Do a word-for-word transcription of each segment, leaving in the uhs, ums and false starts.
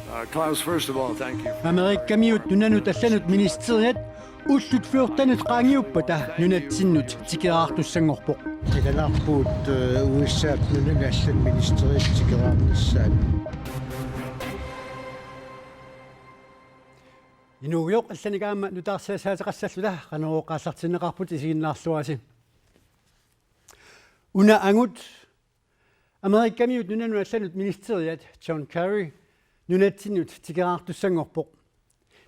Uh, Klaus, first of all, thank you. Amerikamiut nunanut allanut ministeriat ullut fjortenit qaangiuppata nunatsinnut tikeraartussanngorpoq. Tikeraarpugut, øh, U S A-p nunanut allanut ministeriat tikeraarnissaat. Inuugujoq, allanik aamma nutaarsiassaateqassalluta, Qanorooq aallartinneqarput, isiginnaarluarisi. Una angut Amerikamiut nunanut allanut ministeriat John Kerry nunatsinnut tikeraartussanngorpoq.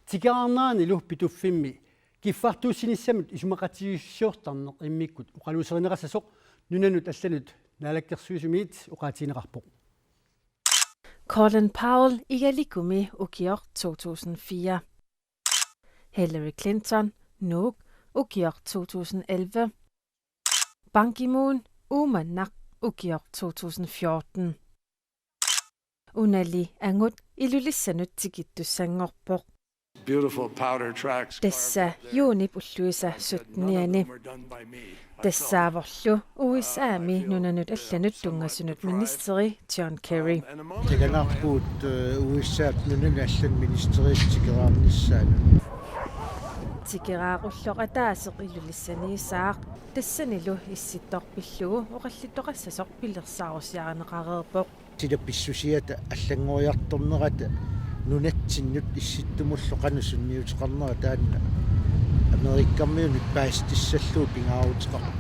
Tikeraarneranilu Pituffimmi kiffartuussinissamut isumaqatigiissusiortarneq immikkut oqaluuserineqassasoq nunanut allanut naalakkersuisumiit oqaatigineqarpoq. Colin Powell, Igalikumi, ukioq to tusind fire. Hillary Clinton, Nuuk, ukioq to tusind elleve. Ban Ki-moon, Uummannaq, ukioq to tusind fjorten. Unali angut Ilulissanut tikittussanngorpoq. Beautiful powder tracks. Tassa juunip ulluisa syttenianni. Tassaavorlu U S A-mi nunanut allanut tunngasunut ministeri John Kerry. Tikeraarpugut, øh, U S A-p nunanut allanut ministeriat tikeraarnissaannut. Tikeraarulloq ataaseq Ilulissaniissaaq, tassanilu issittoq pillugu oqallittoqassasoq pilersaarusiarineqareerpoq. Sila pissusiata allanngoriartornerata nunatsinnut issittumullu qanoq sunniuteqarnera taanna Amerikamiunut paasitissallugu pingaaruteqarpoq.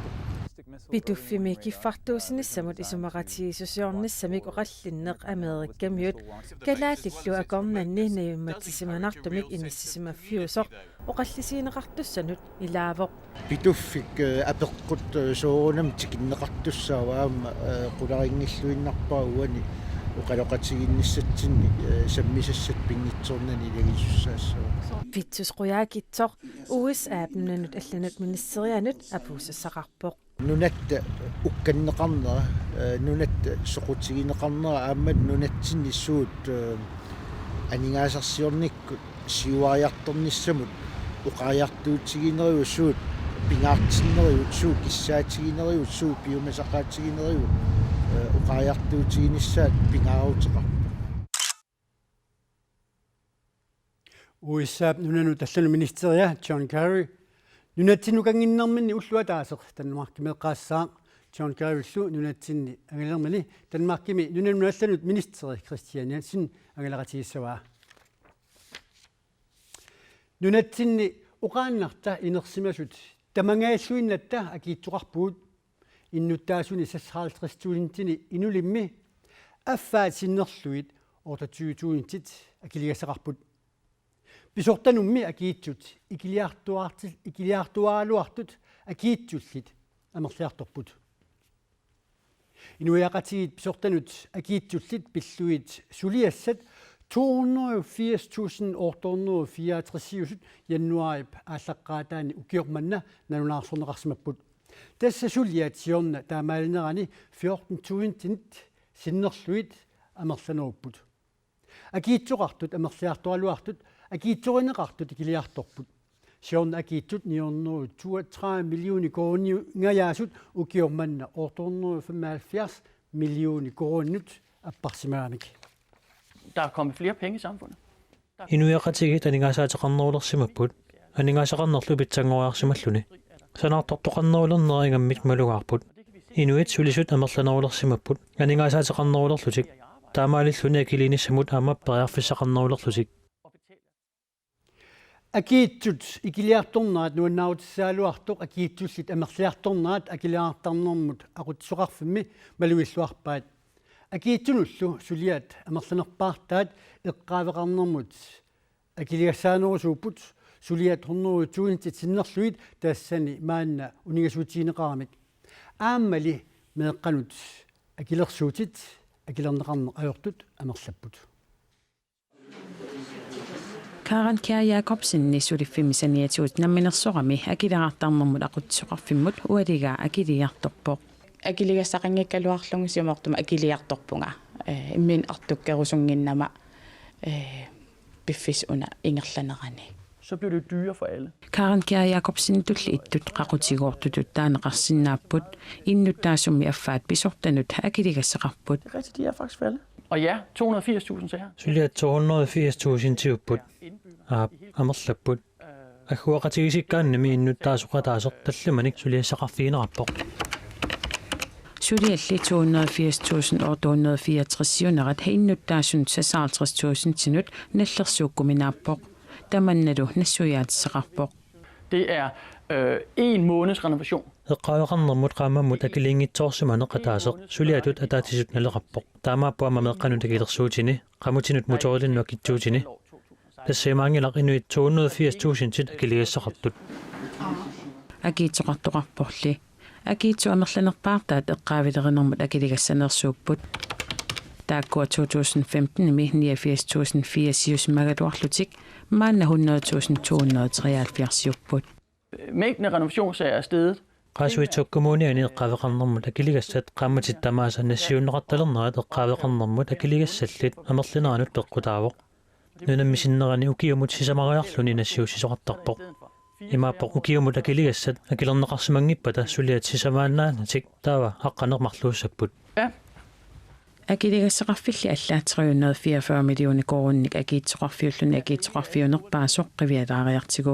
Pituffimmi kiffartuussinissamut isumaqatigiissusiornissamik oqallinneq Amerikamiut kalaallillu akornanni najummatsisimanartumik inissisimaffiusoq oqallisigineqartussanut ilaavoq. Pituffik, øh, apeqqut, øh, soorunami tikinneqartussaavoq aamma, øh, qularinngilluinnarpara uani oqaloqatigiinnissatsinnik, øh, sammisassat pinngitsoornani ilagisussaassavat. Vittus Qujaukitsoq U S A-p nunanut allanut ministerianut apuussassaqarpoq. Nunatta ukkanneqarnera, øh, nunatta soqutigineqarnera aamma nunatsinni suut, øh, aningaasarsiornikkut siuariartornissamut oqariartuutiginerigut, suut pingaartinnerigut, suut kissaatiginerigut, suut piumasaqaatiginerigut, øh, oqariartuutiginissaat pingaaruteqarpoq. U S A-p nunanut allanut ministeria John Kerry nunatsinnut kanginnerminni ulloq ataaseq Danmarkimi eqqaassaaq. John Kerryllu nunatsinni angalermini Danmarkimi nunanut allanut ministeri Kristian Jensen angalaqatigissavaa. Nunatsinni oqaannarta inersimasut tamangajalluinnatta akiitsoqarpugut. Innuttaasuni seksoghalvtreds tusindini inulimmi affaat sinnerlugit otteogtyve tusindit akiligassaqarput. Pisortanummi akiitsut ikiliartuaarti-, ikiliartuaaraluartut akiitsullit amerliartorput. Inuiaqatigiit pisortanut akiitsullit pillugit suliassat to hundrede og firs tusind otte hundrede og fireogtres januaarip aallaqqaataani ukioq manna nalunaarsorneqarsimapput. Tassa suliat siorna taamaalinerani fjorten tusindit sinnerlugit amerlanerupput. Akiitsoqartut amerliartoraluartut akiitsorineqartut ikiliartorput. Siorna akiitsut ni hundrede toogtredive millioner koruuningajaasut ukioq manna otte hundrede femoghalvfjerds millioner koruunit apparsimagamik. Der er kommet flere penge i samfundet. Inuiaqatigiit aningaasaateqarnerulersimapput, aningaasaqarnerlu pitsanngoriarsimalluni. Sanaartortoqarnerulernera ingammik malugaarput. Inuit sulisut amerlanerulersimapput aningaasaateqarnerulerlutik, taamaalilluni akiliinissamut aamma periarfissaqarnerulerlutik. Akiitsut ikiliartornerat nuannaarutissagaluartoq akiitsullit amerliartornerat Akileraartarnermut Aqutsisoqarfimmi malugilluarpaat. Akiitsunullu suliat amerlanerpaartaat eqqaaveqarnermut akiligassaanerusuupput, suliat hundrede tusindit sinnerlugit tassani maanna uningasuutigineqaramik. Aammali meeqqanut akilersuutit akilerneqarneq ajortut amerlapput. Karen Kjær Jacobsen suliffimmi saniatigut Namminersorami Akileraartarnermut Aqutsisoqarfimmut ualigaa akiliiartorpoq. Akiligassaqanngikkaluarlunga siumortuma akiliiartorpunga. Ee, imminut artukkerusunnginnama, ee, piffissap una ingerlanerani. Så bliver det jo dyrere for alle. Karen Kjær Jacobsenitulli ittut qaqutigoortutut taaneqarsinnaapput, innuttaasummi affaat pisortanut akiligassaqarput. Det er rigtigt, de er faktisk faldet. Og ja, to hundrede og firs tusind sager. Suliat to hundrede og firs tusindiupput. Aap, amerlapput. Agguaqatigiissikkaannami innuttaasoqataasoq tallimanik suliassaqarfigineqarpoq. Sulialli to hundrede og firs tusind otte hundrede og fireogtres siunerat innuttaasunut seksoghalvtreds tusindinut nallersuukkuminaappoq. Tamannalu nassuiaatissaqarpoq. Det er øh, en måneds renovation. Eqqaaveqarnermut qaammammut akiliinngitsoorsimaneq ataaseq suliatut ataatsisut naleqarpoq. Taamaappoq aamma meeqqanut akilersuutini, qamutinut motorilinnut akitsuutini. Tassa imaanngilaq inuit to hundrede og firs tusindit akiligassaqartut. Akiitsoqartoqarporli. Akiitsut amerlanerpaartaat eqqaavilerinermut akiligassaneersuupput. Taakkua to tusind femtenimi niogfirs tusind firsiusimagaluarlutik maanna hundrede tusind to hundrede og treoghalvfjerdsiupput. Mængden af renovationssager er steget. Qaasuitsup Kommuniani eqqaaveqarnermut akiligassat qaammatit tamaasa nassiunneqartalernerat eqqaaveqarnermut akiligassallit amerlineranut peqqutaavoq. Nunami sinnerani ukiumut sisamariarluni nassiussisoqartarpoq. Imaappoq ukiumut akiligassat akilerneqarsimanngippata suliat sisamaannaanatik taava aqqaneq-marluussapput. Ja. Akiligassaqarfilli alla tre hundrede fireogfyrre millioner koruuninik akiitsoqarfiulluni akiitsoqarfiunerpaasoq qivialaariartigu.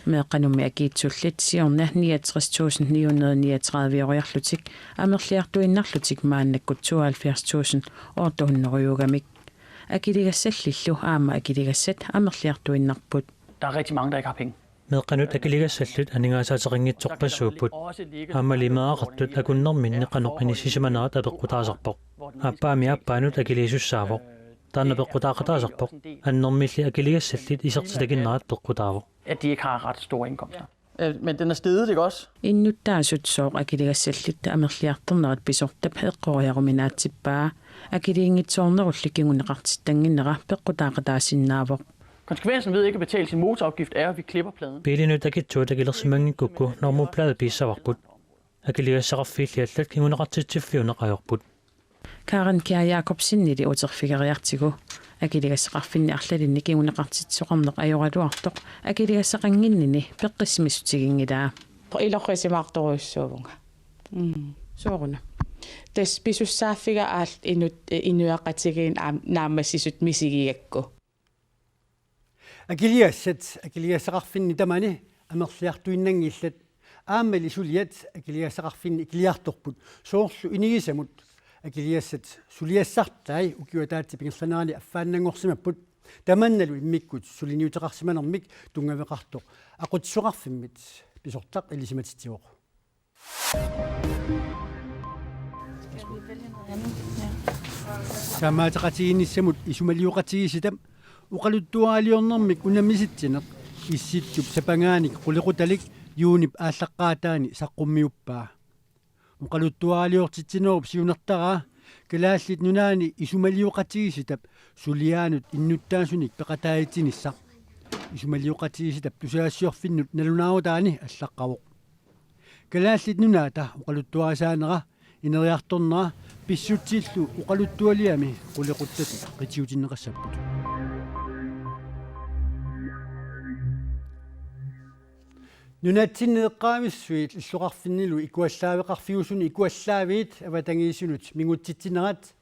Meeqqanummi akiitsullit siorna niogtres tusind ni hundrede niogtredive-oriarlutik amerliartuinnarlutik maannakkut tooghalvfjerds tusind otte hundrede-ugamik. Akiligassallillu aamma akiligassat amerliartuinnarput. Der er rigtig mange, der ikke har penge. Meeqqanut akiligassallit aningaasaateqanngitsorpassuupput. Aammali meeraqartut akunnerminni qanoq inissisimanerat apeqqutaasarpoq. Aappaami aappaanut akiliisussaavoq. Taanna peqqutaaqataasarpoq. Annermilli akiligassallit isertitakinnerat peqqutaavoq. At de ikke har ret store indkomster. Øh, men den er steget, ikke også? Innuttaasut sooq akiligassallit amerliartornerat pisortap eqqoriaruminaatsippaa. Akiliinngitsoornerulli kinguneqartittannginnera peqqutaaqataasinnaavoq. Konsekvensen ved ikke at betale sin motorafgift er, at vi klipper pladen. Biilinut akitsuut akilersimanngikkukku nummerplade piissavarput. Akiligassaqarfiilli allat kinguneqartitsiffiuneq ajorput. Karen Kjær Jacobsenili uterfigeriartigu. Akiligassaqarfinni arlalinni kinguneqartitsisoqarneq ajoraluartoq akiligassaqannginnini peqqissimissutiginngilaa. Ilorrisimaartorujussuuvunga. Mm. Sooruna. Tassa pisussaaffiga aal inut inuiaqatigiinni aam-, naammassisut misigigakku. Akiligassat akiligassaqarfinni tamani amerliartuinnanngillat. Aammali suliat akiligassaqarfinni ikiliartorput. Soorlu inigisamut akiligassat suliassartai ukiup ataatsip ingerlanerani affaannanngorsimapput. Tamannalu immikkut suliniuteqarsimanermik tunngaveqartoq aqutsisoqarfimmit pisortaq ilisimatitsivoq. Taamaateqatigiinnissamut isumalioqatigiissitap oqaluttuaraliornermik unammisitsineq Issittup sapangaanik qulequtalik juunip aallaqqaataani saqqummiuppaa. Oqaluttuaraliortitsinerup siunertaraa Kalaallit Nunaanni isumalioqatigiissitap suliaanut innuttaasunik peqataatitsinissaq. Isumalioqatigiissitap tusagassiorfinnut nalunaarutaani allaqqavoq. Kalaallit Nunaata oqaluttuarisaanera ineriartornera pissutsillu oqaluttualiami qulequttatut qitiutinneqassapput. Nunatsinni eqqaavissuit illoqarfinnilu ikuallaaveqarfiusuni ikuallaaviit avatangiisinut mingutsitsinerat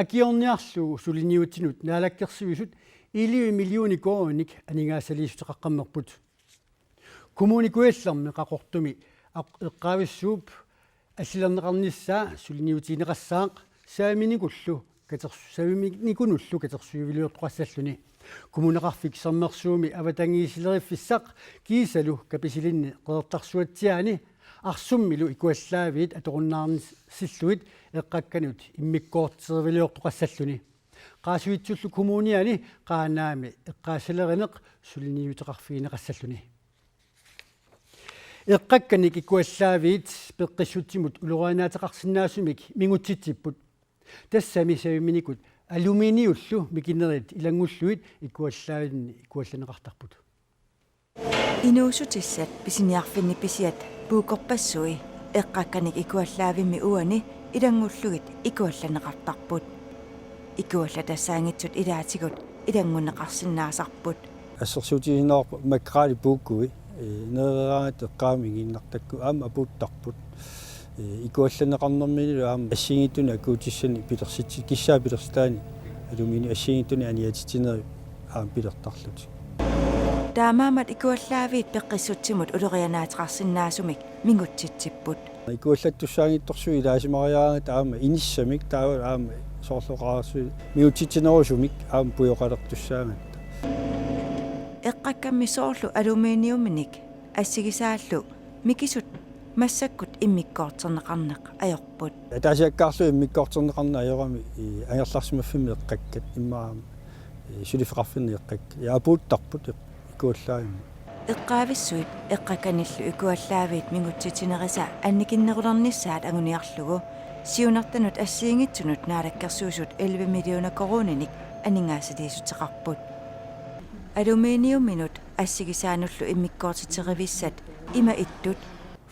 akiorniarlugu suliniutinut naalakkersuisut elleve millioner koruuninik aningaasaliissuteqaqqammerput. Kommune Kujallermi Qaqortumi aq-, eqqaavissuup allilerneqarnissaa suliniutigineqassaaq saviminikkullu katersu-, saviminikunullu katersuiviliortoqassalluni. Kommuneqarfik Sermersuumi avatangiisileriffissaq kiisalu Kapisilinni Qeqertarsuatsiaani Arsummilu ikuallaaviit atorunnaarnissillugit eqqakkanut immikkoortiseriviliortoqassalluni. Qaasuitsullu Kommuniani Qaanaami eqqaassalerineq suliniuteqarfigineqassalluni. Eqqakkanik ikuallaaviit peqqissutsimut ulorianaateqarsinnaasumik mingutsitsipput. Tassami saviminikut aluminiullu mikinerit ilanngullugit ikuallaavinni ikuallanneqartarput. Inuussutissat pisiniarfinni pisiat puukorpassui eqqakkanik ikuallaavimmi uani ilanngullugit ikuallanneqartarput. Ikuallatassaanngitsut ilaatigut ilanngunneqarsinnaasarput. Assersuutigineqarpoq makreli puukkui, ee, nerereeraangatta eqqaaminngiinnartakku aamma apuuttarput. Ee, ikuallanneqarnerminilu aamma assigiinngitsunik akuutissanik pilersitti-, kissaat pilersitaanik aluminiumik assigiinngitsunik aniatitsinerit aamma pilertarlutik. Taamaammat ikuallaaviit peqqissutsimut ulorianaateqarsinnaasumik mingutsitsipput. Ikuallattussaanngitsorsuit ilaasimariaraangatta aamma inissamik taava aamma soorlu oqarassi mingutsitsinerusumik aamma pujoqalertussaangatta. Eqqakkammi soorlu aluminiuminik assigisaallu mikisut massakkut immikkoorterneqarneq ajorput. Ataasiakkaarlugu immikkoorterneqarneq ajorami, ii, angerlarsimaffimmi eqqakkat immaqa, ii, suliffeqarfinni eqqakkat. Ja apuuttarput ikuallaavimmi. Eqqaavissuit eqqakkanillu ikuallaaviit mingutsitsinerisa annikinnerulernissaat anguniarlugu siunertanut assigiinngitsunut Naalakkersuisut elleve millioner koruuninik aningaasaliissuteqarput. Aluminiuminut assigisaanullu immikkoortiterivissaat ima ittut,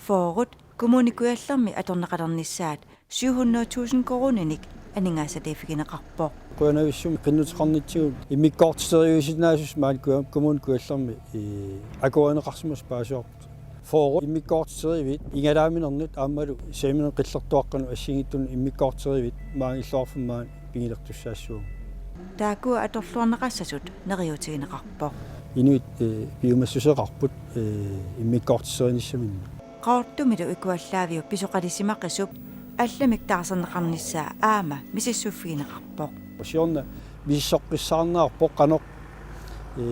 fyrret, Kommune Kujallermi atorneqalernissaat syv hundrede tusind koruuninik aningaasaliiffigineqarpoq. Qujanavissumik qinnuteqarnitsigut immikkoortiterivisinnaasussat maani Kuja-, Kommune Kujallermi, ii, akuerineqarsimasut paasivarput. Fyrret immikkoortiteriviit igalaaminermut aammalu saaminermut qillertuaqqanut assigiinngitsunut immikkoorteriviit maani illoqarfimmi maani pigilertussaassavagut. Taakkua atorluarneqassasut neriuutigineqarpoq. Inuit, ee, piumassuseqarput, ee, immikkoortiterinissaminnik. Qaqortumilu ikuallaaviup pisoqalisimaqisup allamik taarserneqarnissaa aamma misissuiffigineqarpoq. Siorna misissoqqissaarneqarpoq qanoq, ee,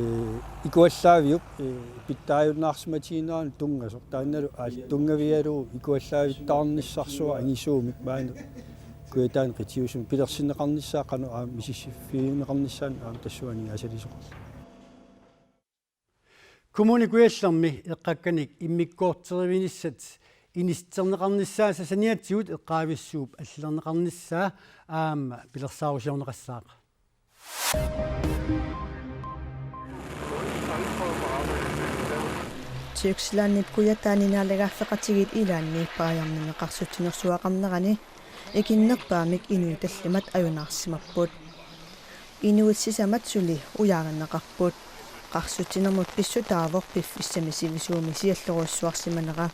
ikuallaaviup, ee, pitsaajunnaarsimatiginerani tunngasoq taannalu aal-, tunngavigalugu ikuallaavittaarnissarsuaq angisuumik maani Kujataani qitiusumi pilersinneqarnissaa qanoq aamma misissuiffigineqarnissaanut aamma tassunga aningaasaliisoqarluni. Kommune Kujallermi eqqakkanik immikkoorterivinissat inisserneqarnissaasa saniatigut eqqaavissuup allilerneqarnissaa aamma pilersaarusiorneqassaaq. Tysklandip Kujataani naalagaaffeqatigiit ilaanni Bayernimi qarsutsinersuaqarnerani ikinnerpaamik inuit tallimat ajunaarsimapput. Inuit sisamat suli ujaarineqarput. Qarsutsinermut pissutaavoq piffissami sivisuumi siallerujussuarsimanera.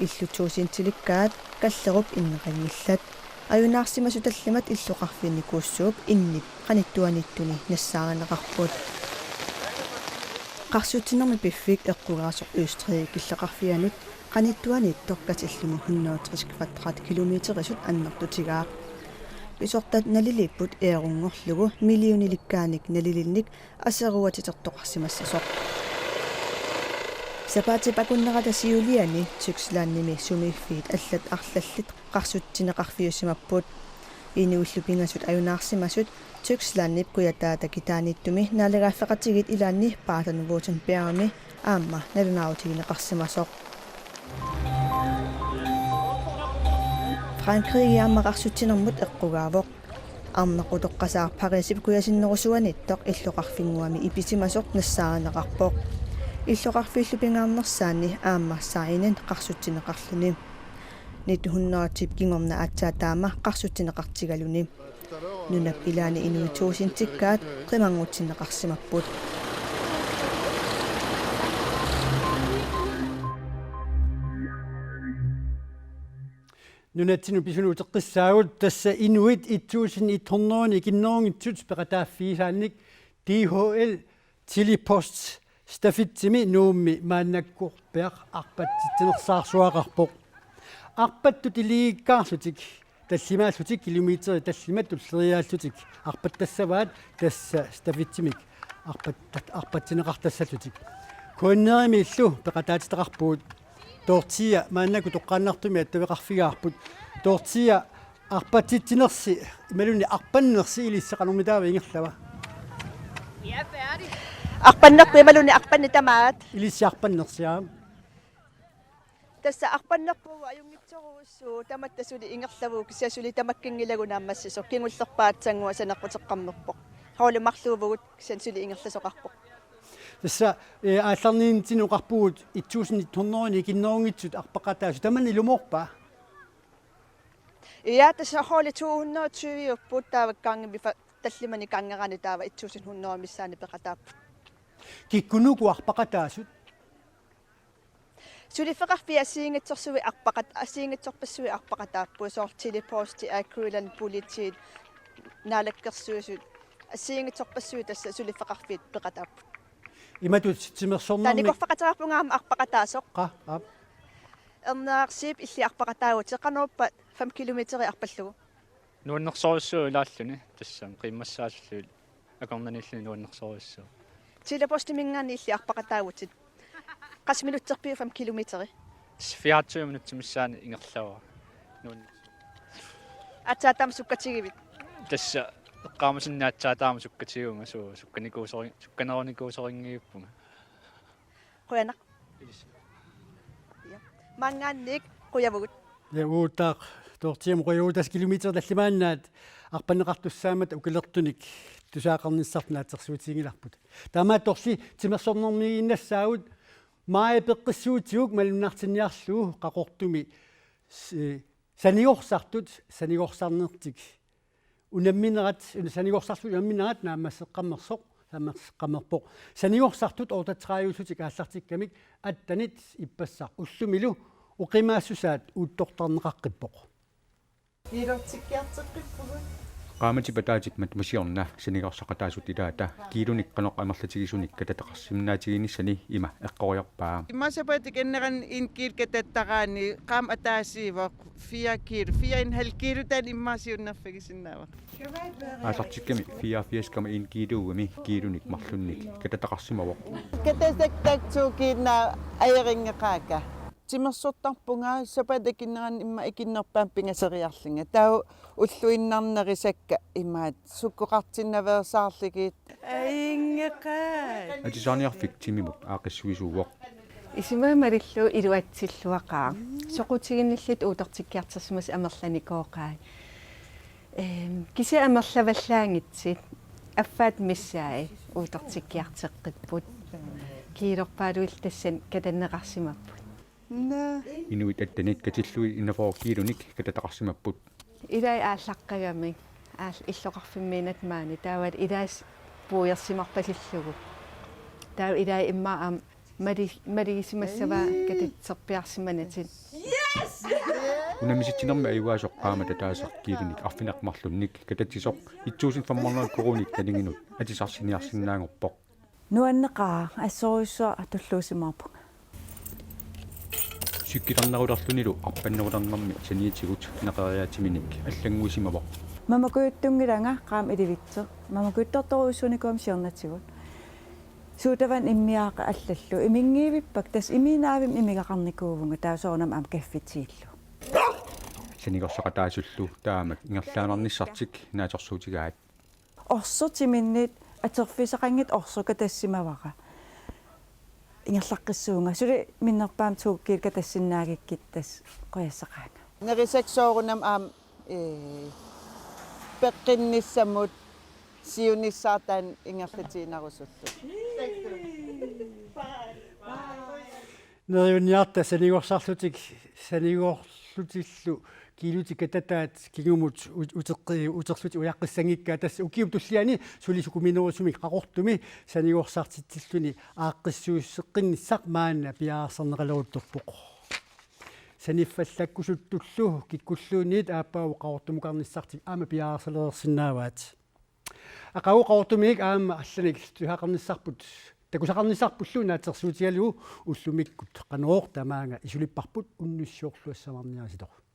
Illut tuusintilikkaat kallerup inneqanngillat. Ajunaarsimasut tallimat illoqarfiinikuussuup innip qanittuaniittuni nassaarineqarput. Qarsutsinermi piffik eqqugaasoq Østrigip killeqarfianut qanittuaniittoq katillugu hundrede og tres kvadratkilometerisut annertutigaaq. Pisortat naliliipput eurunngorlugu millionilikkaanik nalilinnik aseruatitertoqarsimassasoq. Sapaatip akunnerata siuliani Tysklandimi sumiiffiit allat arlallit qarsutsineqarfiusimapput. Inuillu pingasut ajunaarsimasut Tysklandip kujataata kitaaniittumi naalagaaffeqatigiit ilaanni Baden-Württembergimi aamma nalunaarutigineqarsimasoq. Frankrigi aamma qarsutsinermut eqqugaavoq. Arnaq utoqqasaaq Parisip kujasinnerusuaniittoq illoqarfinnguami ipisimasoq nassaarineqarpoq. Illoqarfiillu pingaarnersaanni aamma Seinen qarsutsineqarluni. Nitten hundrede-ip kingorna aatsaat taama qarsutsineqartigaluni. Nunap ilaani inuit tuusintikkaat qimanngutsinneqarsimapput. Nunatsinnut pisunut uteqqissaagut, tassa inuit et tusind et hundrede ikinnerunngitsut peqataaffigisaannik D H L Tele-Post stafetsimi Nuummi maannakkorpiaq arpatsitsinersaarsuaqarpoq. Arpattut iligiikkaarlutik tallimaallutik kilometerit tallimat tulleriiaallutik arpattassavaat tassa stafetsimik arpat-, arpatsineqartassallutik. K N R-imiillu peqataatitaqarpugut. Dorthea maannakkut toqqaannartumik attaveqarfigaarput. Dorthea, arpatsitsinersi imaluunniit arpannersi ilissi qanormitaava ingerlava? Arpannerput imaluunniit arpanneq tamaat? Ilissi arpannersi, aa. Tassa arpannerput ajunngitsorujussuuvoq, tamatta suli ingerlavugut, kisianni suli tamakkinngilagut naammassisoq, kingullerpaatsanngua saneqquteqqammerpoq. Holdit marluuvugut, kisianni suli ingerlasoqarpoq. Tassa, ee, aallarniinnitsinni oqarpugut et tusind et hundrede ikinnerunngitsut arpaqataasut, tamanna ilumoorpa? Ja, tassa holdit to hundrede og tyve-upput, taava gangemi fa-, tallimanik gangerani taava et tusind hundrede missaani peqataapput. Kikkunuku arpaqataasut? Suliffeqarfiit assigiinngitsorsuit arpaqat-, assigiinngitsorpassuit arpaqataapput, soorlu Tele-Posti, Air Greenland, Politiit, Naalakkersuisut. Assigiinngitsorpassuit tassa suliffeqarfiit peqataapput. Imatut timersornermi. Taanna nikorfaqateqarpunga aamma arpaqataasoq. Qa, aap. Erniarsip illit arpaqataavutit, qanorpa fem kilometeri arpallugu? Nuannersorujussuuvoq ilaalluni, tassami qiimmassaasullu akornanniilluni nuannersorujussuuvoq. Tele-Postiminngaanniit illit arpaqataavutit. Qassit minutserpiuk fem kilometeri? Fireogtyve minutsit missaanni ingerlavara. Nuann- Aatsaat taama sukkatigivit? Tassa eqqaamasinnaavoq aatsaat taama sukkatigivunga, suu, sukkanikuusori-, sukkanerunikuusorinngiuppunga. Qujanaq. Ja. Maanngaanniit qujavugut. Ja, uattaaq Dorthemut qujavugut, tassa kilometerit tallimaannaat arpanneqartussaammata ukilertunik tusagaqarnissarput naatsorsuutiginngilarput. Taamaattorli timersornermiiginnassaagut, Maaji peqqissuutigut malunnartinniarlugu Qaqortumi s-, sanigorsartut sanigorsarnertik unamminerat, un-, sanigorsartut unamminerat naammasseqqammersoq, naammasseqqammerpoq. Sanigorsartut otteogtrediveussutik aallartikkamik attenit ippassaq ullumilu oqimaassusaat uuttortarneqaqqippoq. Kiilortikkiarteqqippugut. Qaammatip ataatsip matuma siorna sanigorsaqataasut ilaata kiilunik qanoq amerlatigisunik katataqarsinnaatiginissani ima eqqoriarpaa. Immaqa sapaatip akunneranut en kilo katattaraanni qaammat ataasiivoq fire kilo, fire en halv kilo, taanna immaqa siunnerfigisinnaavara. Aallartikkami fireogfirs komma en kilouami kiilunik marlunnik katataqarsimavoq. Katasaktak to kiinna ajorinngeqaakka. Timersortarpunga sapaatip akunneranut immaqa ikinnerpaamik pingasoriarlunga. Taava ulluinnarnerisakka imaattoq sukkoqartinnaveersaarlugit. Ajunngikkaat. Atisaarniarfik timimut aaqqissuisuuvoq. Isumaga malillugu iluatsilluaqaaq. Soqutiginnillutit uuttortikkiartorsimasut amerlanikooqai. Ehm, kisianni amerlavallaanngitsut, affaata missaat uuttortikkiarteqqipput. Kiilorpaaluit tassani katanneqarsimapput. Naa. Inuit attenit katillugit enogfyrre kiilunik katataqarsimapput. Ilai aallaqqagamik, aal-, illoqarfimmiinnaat maani, taava ilaasa puiorsimarpasillugu. Taava ilai immaqa aamma mali-, malugisimassavaat katatserpiarsimanatik. Unammisitsinermi ajugaasoq qaammat ataaseq kiilunik arfineq-marlunnik katatsisoq et tusind fem hundrede koruunit naligiinnut atisarsiniarsinnaanngorpoq. Nuanneqaaq, assorujussuaq tulluusimaarpunga. Sikkilernerulerlunilu arpannerulernermi saniatigut neqeriaatsiminik allannguisimavoq. Mamakujuttunngilanga qaammat ilivitsoq. Mamakujuttortorujussuunikuugama siornatigut. Suutavanna immiaaqqat allallu. Iminngivippakka, tassa imiinnavimmi imigaqarnikuuvunga, taava soorunami aamma kaffitiillu. Sanigorsaqataasullu taamak ingerlaannarnissartik naatsorsuutigaat. Orsoq timinnit atorfissaqanngitsoq orsoq katassimavara. Ingerlaqqissuunga. Suli minnerpaamik to kilo katassinnaagikkit tassa qujassaqaanga. Nerisakka soorunami aamma, ee, peqqinnissamut siunissaat taanna ingerlatiinnarusullugu. Neriunniarta sanigorsarlutik, sanigorlutillu kiilutik katataat kingumut ut-, uteqqi-, uterlutik ujaqqissanngikkaat, tassa ukiup tulliani suli sukumiinerusumik Qaqortumi sanigorsartitsilluni aaqqissuusseqqinnissaq maanna piareersarneqaleruttorpoq. Saniffallakkusuttullu kikkulluunniit aappaagu Qaqortumukarnissartik aamma piareersalereersinnaavaat. Aqagu Qaqortumiit aamma allanik tusagaqarnissarput, takusaqarnissarpullu naatsorsuutigalugu ullumikkut qanoq tamaanga isulipparput, unnussiorluassavarniaritsi.